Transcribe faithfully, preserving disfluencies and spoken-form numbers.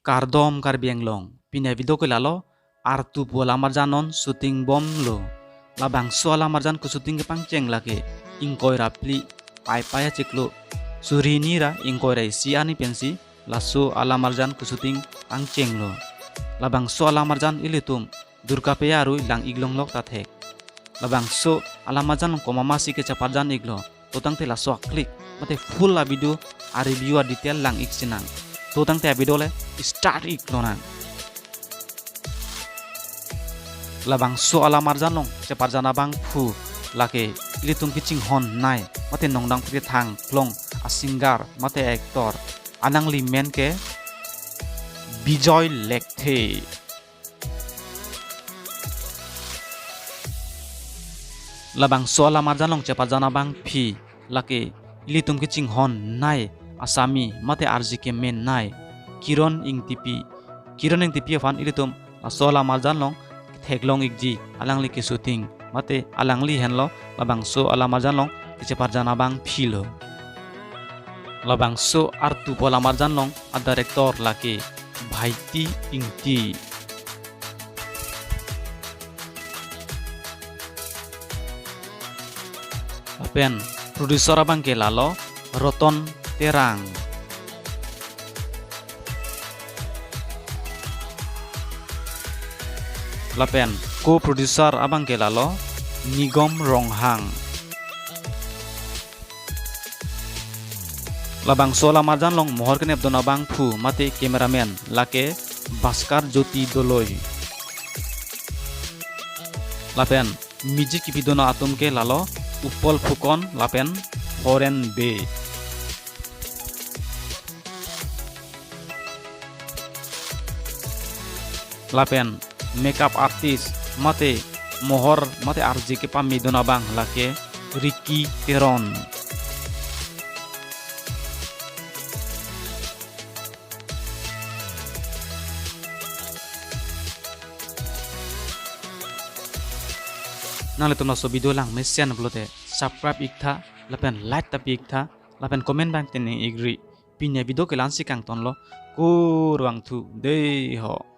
Kardom Karbi Anglong, pini avideo ke lalo, Artu pu alamarjan non shooting bomlo. Labangso alamarjan ke shooting kepangcheng lake ingkoi ra phli Paipai achiklo suri hini ra ingkoi ra isi arni pensi laso alamarjan ke shooting pangchenglo. Labangso alamarjan ilitum Durga Puja arui lang-ik longlok ta thek. Labangso alamarjan komatmasi kecheparjan-iklo. To tangte laso a-clip mate full avideo a-review a-detail lang-ik sinang. To tangte avideo le start-ik lonang. Labangso alamarjan along cheparjan abangphu lake ilitum kachinghonnei mate nongdang pritang klong a-singer mate actor, alangli men ke Bijoy Lekthe. Labangso alamarjan along cheparjan abangpi lake ilitum kachinghonnei Assami mate R J K mennei Kiron Engtipi. Kiron Engtipi aphan ilitum laso alamarjan along theklong-ikji, alangli ke-shooting mate alangli henlo labangso alamarjan along kecheparjan abangphilo. Labangso Artu pu alamarjan along a-director lake Bhaiti Ingti. Lapen producer abang ke lalo Roton Terang. Lapen co-producer abang ke lalo Nigom Ronghang. Labangso alamarjan along mohor kenepdun abangphu mate cameraman lake Bhaskar Jyoti Doloi. Lapen music kepidun atum ke lalo Upol Phukan lapen Horen Bey. Lapen makeup artist mate mohor mate R J K pamidun abang lake Ricky Teron. Nanglitum laso video langmesen pulote subscribe-iktha lapen like ta pi-iktha lapen comment abang teneng-ikri. Pini avideo ke la-ansi kangtonlo, kurvangthu dei ho.